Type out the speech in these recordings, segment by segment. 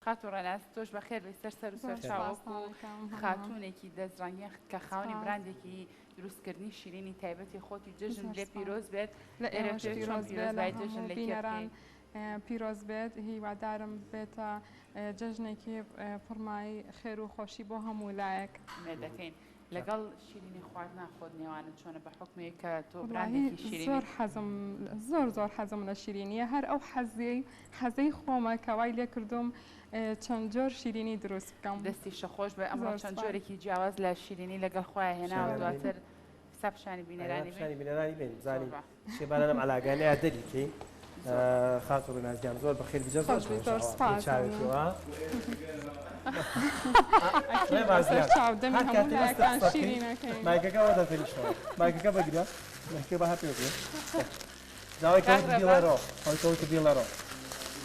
خاتوو ڕێناس تۆش بەخێر بێی سەر سەر و سەر زۆر چاو سوپاس وەکو ئەکەم هەموو. خاتوونێکی دەستڕەنگین کە خاوەنی سوپاس. براندێکی دروستکردنی شیرینی تایبەتی خۆتی جەژن زۆر لێ سوپاس. پیرۆز بێت لە ئێرە ئێوەش پێ چۆن پیرۆز بێ پیرۆز لە بای جەژن هەموو لە کێ بینەران بکەی؟ پیرۆز بێت هیوادارم ببێتە جەژنێکی پڕمای خێر و خۆشی بۆ هەموو لایەک. ئومێد دەکەین. لەگەڵ شیرینی خواردنا خۆت نێوانت چۆنە بە حوکمێک کە تۆ وەڵاهی براندێکی شیرینی زۆر حەزم زۆر زۆر حەزم لە شیرینیە هەر ئەو حەزەی حەزەی خۆمە کە وای لێ کردووم چەند جۆر شیرینی دروست بکەم. دەستیشە خۆش بێ ئەمڕۆ زۆر چەند سوپاس. جۆرێکی جیاواز لە شیرینی لەگەڵ خۆیان هێناوە شیرینی. دواتر حساب پیشانی بینەرانی بین. پیشانی بینەرانی بین زۆر بزانین با. شێبانە لەم عەلاگانەیا دەری کەین خاتوو ڕێناس گیان زۆر بەخێر بی زۆر خۆش بی زۆر سپاس چاوێکەوە چاو دەمی هەموو لایەکان شیرینەکەی مایکەکە وە دەتەنیشەوە مایکەکە بگرە مایکەکە بە هەر پێ بێ داوای کەوت بیڵێرەوە ئەوەی کەوت بیڵێرەوە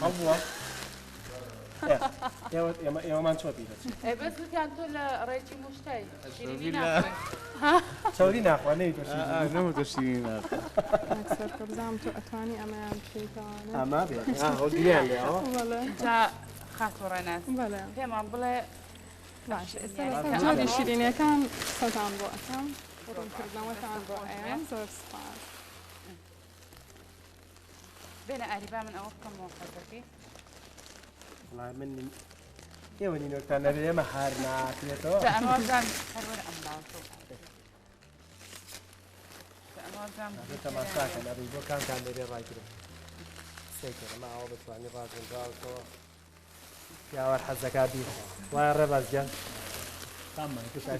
هەڵبووە ئێوە ئێمە ئێوەمان چۆ پێ دەچێت ئەی بەس وتیان تۆ لە ڕێجی موشتای شیرینی چەوری ناخۆی چەوری ناخوا نەیتۆ شیرینی نەوتە شیرینی ناخوا سەرکە بزانم تۆ ئەتوانی ئەمەیان بکەیتەوانە ئەمە بێ ئەو گریان لێ ئەوە بەڵێ جا خاتوو ڕێناس بەڵێ پێمان بڵێ باش ئێستا شیرینیانەکە لەسەر جۆری ئەمڕۆ شیرینیەکان قسەتان بۆ ئەکەم ڕوونکردنەوەتان بۆ ئەیەم زۆر سپاس بێنە ئاری با من ئەوە بکەمەوە حەزەکەی وەڵای من ئێوە نینۆکتان نەبێ ئێمە هار ناکرێتەوە جا ئەمە وابزانم هەر وەرە ئەم لاوە تۆ جا ئەمە وابزانم ئەبێ تەماشاکەن ئەبێ بۆ کامتان دەبێ ڕایگرن سەیکەن ئەمە ئاوە بەتوانی ڕازێنراوەتەوە پیاوەر حەزەکا بیخوا وایە ڕێباز گیان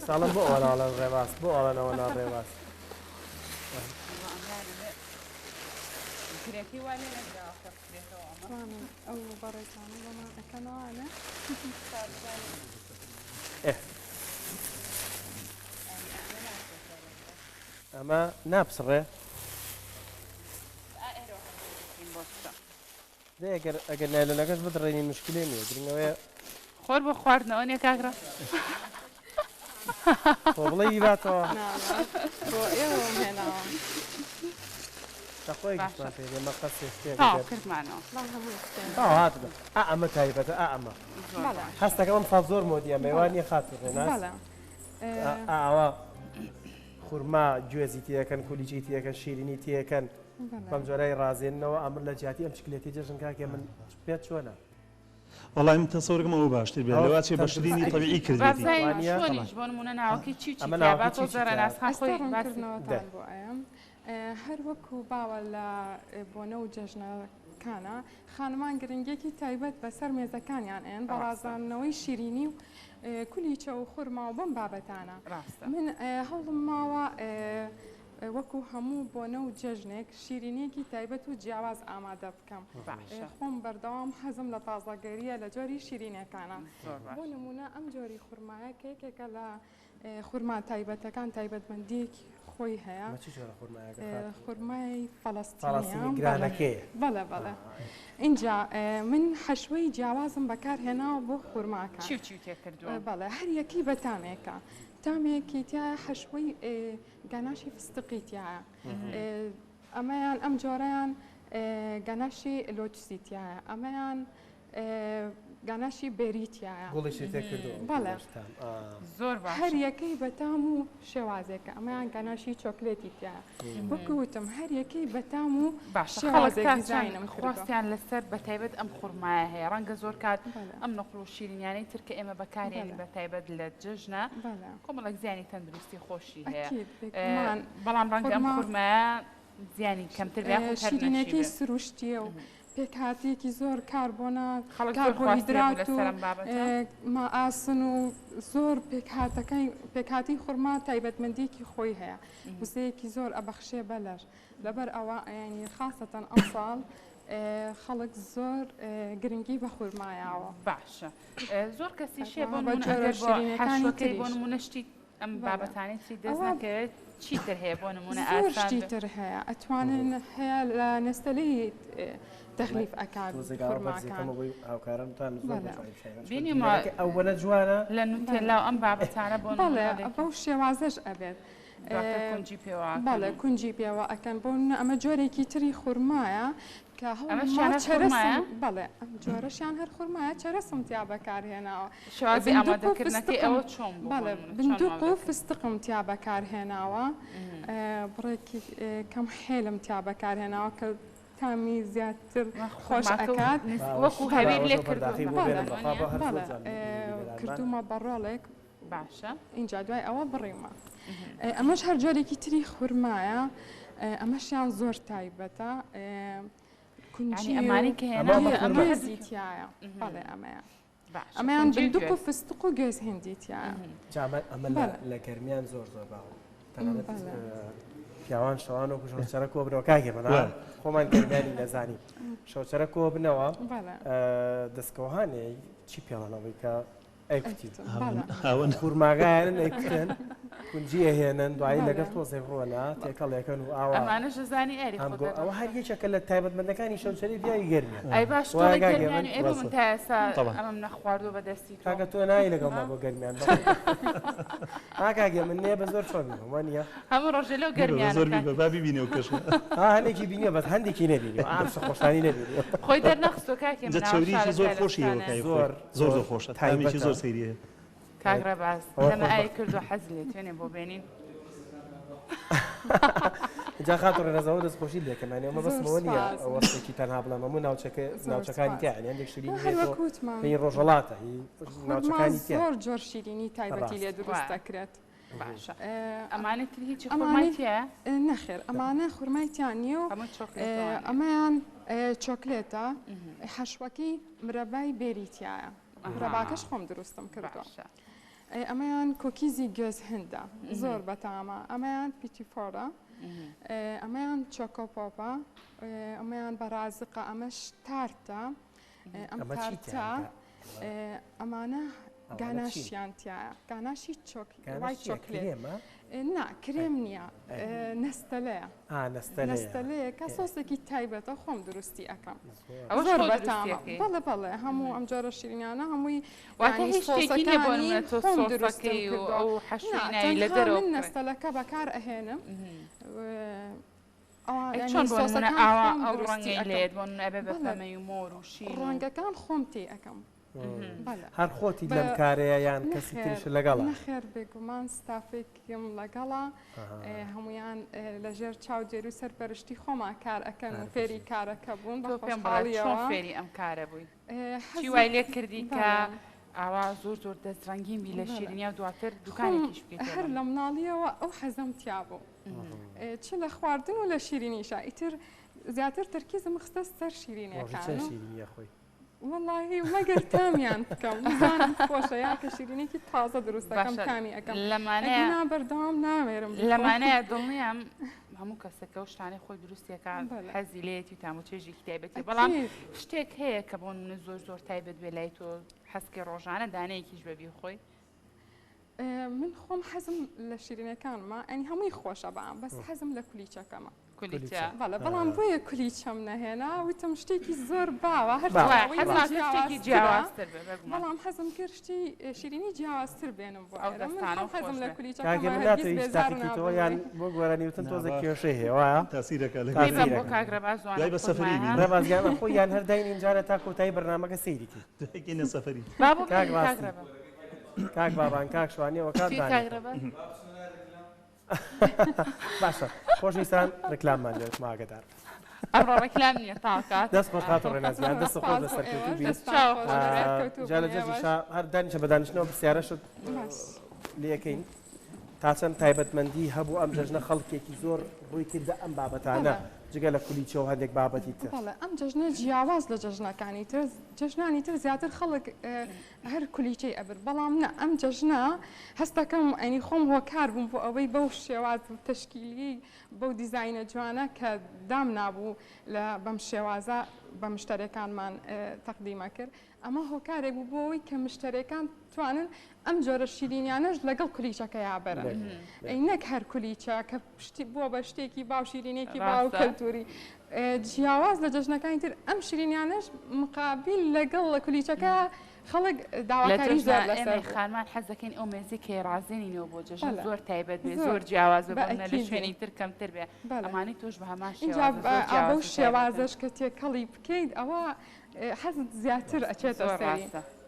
ساڵم بۆ ئەوە ناڵێن ڕێباز بۆ ئەڵێن ئەوە نا ڕێباز گرێکی وا لێ نەدراوە کە بکرێتەوە ئەمە توانم ئەو بەڕێزانە بۆمان ئەکەنەوانە ئێ ئەمە ناپسڕێ دەی ئەگەر ئەگەر نایلۆنەکەش بدڕێنین مشکلێ نییە گرنگ ئەوەیە خۆر بۆ خواردنەوە نیە کاک ڕا خۆ بڵێ بیباتەوە نا نا بۆ ئێوەم هێناوە لە خۆی باشە گشتمان پێ دێ مەقەسێ شتێک تەواو ئەگەر کردمانەوە با هەمووی بکەین تەواو هات بە ئا ئەمە تایبەتە ئا ئەمە زۆر بەڵێ باش هەستەکەم ئەمساڵ زۆر مۆدی ئەمە وا بەڵێ نییە خاتوو ڕێناس بەڵێ ئا ئا ئەوە خورما گوێزی تێکەن کولیچەی تێکەن شیرینی تێکەن بەڵێ بەم جۆرەی ڕازێننەوە ئەمن لە جیاتی ئەم چکلێتی جەژن کاکێ من پێت چۆنە؟ وەڵای من تەسەورکەم ئەوە باشتر بێت ئەوە لەوە چێ بە تەندروست شیرینی تر تەبیعی بێت. کردبێتی. بابزانین وانیە؟ چۆنیش بۆ نموونە ناوەکەی چی و چی ئەمە تیا با ناوەکەی چی تۆزێ چی تایە؟ ڕێناس خان ئێستا خۆی باسی دە. ڕوونکردنەوەتان بۆ ئەیەم هەر وەکو باوە لە بۆنە و جەژنەکانا خانمان گرنگیەکی تایبەت بەسەر مێزەکانیان ئەیەن بە ڕاستە. ڕازاندنەوەی شیرینی و کولیچە و خورما و بەم بابەتانە ڕاستە. من هەوڵم ماوە وەکو هەموو بۆنە و جەژنێک شیرینیەکی تایبەت و جیاواز ئامادە بکەم باشە. خۆم بەردەوام حەزم لە تازەگەریە لە جۆری شیرینیەکانە زۆر بۆ باش. نمونە ئەم جۆری خورمایە کە یەکێکە لە خورما تایبەتەکان تایبەتمەندیەکی خۆی هەیە ئەمە چ جۆرە خورمایەکە خاتوو؟ خورمای فەڵەستینیە فەڵەستینی بەڵێ گرانەکەیە. بەڵێ بەڵێ ئینجا من حەشوەی جیاوازم بەکارهێناوە بۆ خورماکان چی و چی تێ کردووە؟ بەڵێ هەر یەکەی بە تامێکە تامێکی تیایە حەشوەی گاناشی فستقی تیایە ئەمەیان ئەم جۆرەیان گاناشی لۆتسی تیایە ئەمەیان گاناشی بێری تیایە گوڵیشی تێ کردووە بەڵێ زۆر باشە. هەر یەکەی بەتام و شێوازێکە ئەمەیان گاناشی چۆکلێتی تیایە وەکو وتم هەر یەکەی بەتام و باشە خەڵک شێوازێک تا چەند دیزاینم کردووە خواستیان لەسەر بە تایبەت ئەم خورمایە هەیە ڕەنگە زۆر کات بەڵێ. ئەم نقل و شیرینیانەی تر کە ئێمە بەکارێنین بەڵێ. بە تایبەت لە جەژنە بەڵێ. کۆمەڵێک زیانی تەندروستی خۆشی هەیە ئەکید بێگومان بەڵام ڕەنگە ئەم خورما خورمایە زیانی کەمتر بێ یاخود هەر نەشی شیرینەکەی بێ. سروشتییە و پێکهاتەیەکی زۆر کاربۆنە، خەڵک زۆر خواستی هەبوو کاربۆهیدرات و لەسەر ئەم بابەتە. ما ئاسن و زۆر پێکهاتەکەی پێکهاتەی خورما تایبەتمەندییەکی خۆی هەیە وزەیەکی زۆر ئەبەخشێ بە لەش لەبەر ئەوە یانی خاسەتەن ئەمساڵ خەڵک زۆر گرنگی بە خورما یاوە. باشە زۆر کەسیش هەیە بۆ بە نموونە جۆرە ئەگەر بۆ شیرینەکانی حەشوەکەی بۆ تریش. نموونە شتی ئەم بەڵێ. بابەتانەی تری دەست ئەوە نەکەوێت چی تر هەیە بۆ نموونە زۆر ئاسان شتی بێ؟ تر هەیە ئەتوانن هەیە لە نەستەلەی تەغلیف ئەکات تۆزێک ئاوە خورماکان. بەرزیکەمەوە بۆی هاوکارانتان زۆر بەڵێ. بە جوانی پیشانی بەن. چونکە بینیومە دیمەنەکە ئەوەنە جوانە. لە بەڵێ. نوتێلا و ئەم بابەتانە بۆ بەڵێ نموونە لێ بەو شێوازەش ئەبێت. دواتر کونجی پێوە ئەکەن. بەڵێ کونجی پێوە ئەکەن بۆ نمونە ئەمە جۆرێکی تری خورمایە کە ئەمەشیان هەوڵماوە هەر خورمایە؟ چەرەسم بەڵێ ئەم جۆرەشیان هەر خورمایە چەرەسم تیا بەکارهێناوە شێوازی بندوق و ئامادەکردنەکەی فستقم ئەوە چۆن بوو بۆ بەڵێ نمونە چۆن بندوق و ئامادە کرد؟ فستقم تیا بەکارهێناوە بڕێکی کەم حێلم تیا بەکارهێناوە کە تامی زیاتر خۆش ئەکات. وەکو هەویر لێ کردووە بەڵێ کردوومە بە ڕۆڵێک باشە ئینجا دوای ئەوە بڕیومە ئەمەش هەر جۆرێکی تری خورمایە ئەمەشیان زۆر تایبەتە کونجی ئەمانی کە هێنا ئەمە تایە بەڵێ ئەمەیە ئەمەیان بندوق و فستق و گوێز هندی تیایە. جا ئەمە لە گەرمیان زۆر زۆر باوە تەنانەت پیاوان شەوان وەکو شەوچەرە کۆبنەوە کاک هێمن خۆمان گەرمیانی نەزانی شەوچەرە کۆبنەوە دەستکەوهانێ چی پێڵەنەوەی کە ئەیکوتی خورماگایانن ئەیکوتن کونجی ئەهێنن دوایی لەگەڵ تۆزێک ڕۆنا تێکەڵێکەن و ئاوا ئەمانەش دەزانی ئەری ئەمگۆ ئەوە هەر یەکێکە لە تایبەتمەندەکانی شەوچەرەی پیاوی گەرمیان ئەی باش تۆ گەرمیانی ئەی بۆ من تا ئێستا ئەمەم نەخواردووە بە دەستی تۆ کاکە تۆ نایی لەگەڵما بۆ گەرمیان ها کاکە من نێ بە زۆر چۆن بم وانە هەموو ڕۆژێ لەو گەرمیانە زۆر بە با ببینێ و کەش ها هەندێکی بینیوە بەس هەندێکی نەبینیوە ئام خۆشانی نەبینیوە خۆی دەرنەخستووە کاکێ جا چەوریی زۆر خۆشی هەیە زۆر زۆر زۆر خۆشە تامیکی زۆر سەیری هەیە. کاک ڕێباز دەمە ئای کردو حەز لێ توێنێ بۆ بێنین. جا خاتوو ڕێنەزەوە دەست خۆشی لێکەم یانی ئەمە بەسمەوە نییە وەستێکی تەنها بڵێم هەموو ناوچەکە ناوچەکانی تیا یانی هەندێک شیرینی هەیە تۆ هی ڕۆژهەڵاتە هی ناوچەکانی تیا زۆر جۆر شیرینی تایبەتی لێ دروست دەکرێت. باشە ئەمانە تر هیچی خورمای تیایە؟ نەخێر ئەمانە خورمای تیا نییە و ئەمەیان چۆکلێتە حەشوەکەی مرەبای بێری تیایە مرەباکەش خۆم دروستم کردووە ئەمەیان کۆکیزی گوێز هندە زۆر بەتامە ئەمەیان پیتیفۆرە ئەمەیان چۆکۆپۆپە ئەمەیان بەرازقە ئەمەش تارتە ئەم تارتە ئەمانە گاناشیان تایە گاناشی چۆک وای چۆکلێت نا کرێم نییە نەستەلەیە نەستەلەیە کە سۆسێکی تایبەتە خۆم دروستی ئەەکەم زۆر بەتامە بەڵێ بەڵێ هەموو ئەم جۆرە شیرینانە هەمووی واتە هیچ شتێکی نییە بۆ نمونە تۆ سۆسەکەی و ئەو حەشوی ناوی لە دەرەوە من نەستەلەکە بەکار ئەهێنم ئەی چۆن بۆ نمونە ئاوا ئەو ڕەنگەی لێت بۆ نمونە ئەبێ بە پەمەی و مۆر و شین ڕەنگەکان خۆم تێ ئەەکەم هەر خۆتی لەم کارەیە یان کەسی تریش لەگەڵە؟ نەخێر بێگومان ستافێکیم لەگەڵە هەمویان لەژێر چاودێری و سەرپەرشتی خۆما کار ئەکەن و فێری کارەکە بوون تۆ پێم بڵێ چۆن فێری ئەم کارە بووی چی وای لێ کردی کە ئاوا زۆر زۆر دەست ڕەنگین بی لە شیرینیا و دواتر دوکانێکیش بکەیت هەر لە مناڵیەوە ئەو حەزەم تیا بوو چ لە خواردن و لە شیرینیشا ئیتر زیاتر تەرکیزم خستە سەر شیرینیەکان شیرینیە خۆی وەڵاهی مەگەر تامیان بکەم بزانم خۆشە یا کە شیرینێکی تازە دروست دەکەم باشە تامی ئەکەم لەمانەیە ئەگینا بەردەوام ناوێرم بخۆم. لەمانەیە دڵنیام هەموو کەسێک ئەو شتانەی خۆی دروستیەکە بەڵێ. حەزی لێیەتی و تام و چێژێکی تایبەتی بەڵام ئەکید. شتێک هەیە کە بۆ نمونە زۆر زۆر تایبەت بێ لای تۆ حەزکەی ڕۆژانە دانەیەکیش بە بیخۆی من خۆم حەزم لە شیرینەکانمە ئەنی هەمووی خۆشە بەام بەس حەزم لە کولیچەکەمە کولیچە بەڵێ بەڵام بۆیە کولیچەم نەهێنا وتم شتێکی زۆر باوە هەر شتێکی جیاوازتر بەڵام حەزم کرد شتی شیرینی جیاوازتر بێنم بۆ ئەو دەستانە حەزم لە کولیچە یان بۆ گۆرانی وتن تۆزە کێشەی هەیە وایە تاسیرەکە لە کاک ڕێباز دوای بە سەفەری بین ڕێباز گیان خۆ یان هەر داین ئینجارە تا کۆتایی بەرنامەکە سەیری کەی سەفەری کاک ڕاستی کاک بابان کاک شوانیەوە کاک باشە خۆشویستان ڕیکلاممان لێت ماگەدار ئەمڕۆ ڕیکلام نییە تاکات دەست خۆش خاتوو ڕێناس گیان دەست خۆش بە سەرکەوتوو بی جا لە جەژنیشا هەر دانیشە بە دانیشتنەوە پرسیارەشت لێکەین تا چەند تایبەتمەندی هەبوو ئەم جەژنە خەڵکێکی زۆر ڕووی کردە ئەم بابەتانە جگە لە کولیچە و هەندێک بابەتی تر ئەم جەژنە جیاواز لە جەژنەکانی تر جەژنانی تر زیاتر خەڵک هەر کولیچەی ئەبرد بەڵام نا ئەم جەژنە هەستەکەم ئەنی خۆم هۆکار بووم بۆ ئەوەی بەو شێواز و تەشکیلی بەو دیزاینە جوانە کە دام نابوو لە بەم شێوازە بە مشتەرەکانمان تەقدیمە کرد ئەمە هۆکارێک بوو بۆ ئەوەی کە مشتەرەکان توانن ئەم جۆرە شیرینیانەش لەگەڵ کولیچەکەیا بەرن ئەی نەک هەر کولیچە کە شتی بووە بە شتێکی باو شیرینێکی باو کەلتوری جیاواز لە جەژنەکانی تر ئەم شیرینیانەش مقابیل لەگەڵ کولیچەکە. خەڵک داواکاری زۆر لەسەر ئێمەی خانمان حەز دەکەین ئەو مێزی کە ڕازێنینەوە بۆ جەژن زۆر تایبەت بێ زۆر جیاواز بێ بە لە شوێنی تر کەمتر بێ ئەمانەی تۆش بە هەمان شێواز بەو شێوازەش کە تێکەڵی بکەیت ئەوە حەزت زیاتر ئەچێتە سەری.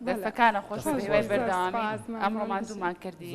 دەستەکانە خۆش بێ هیوای بەردەوامی ئەمڕۆ ماندوومان کردی.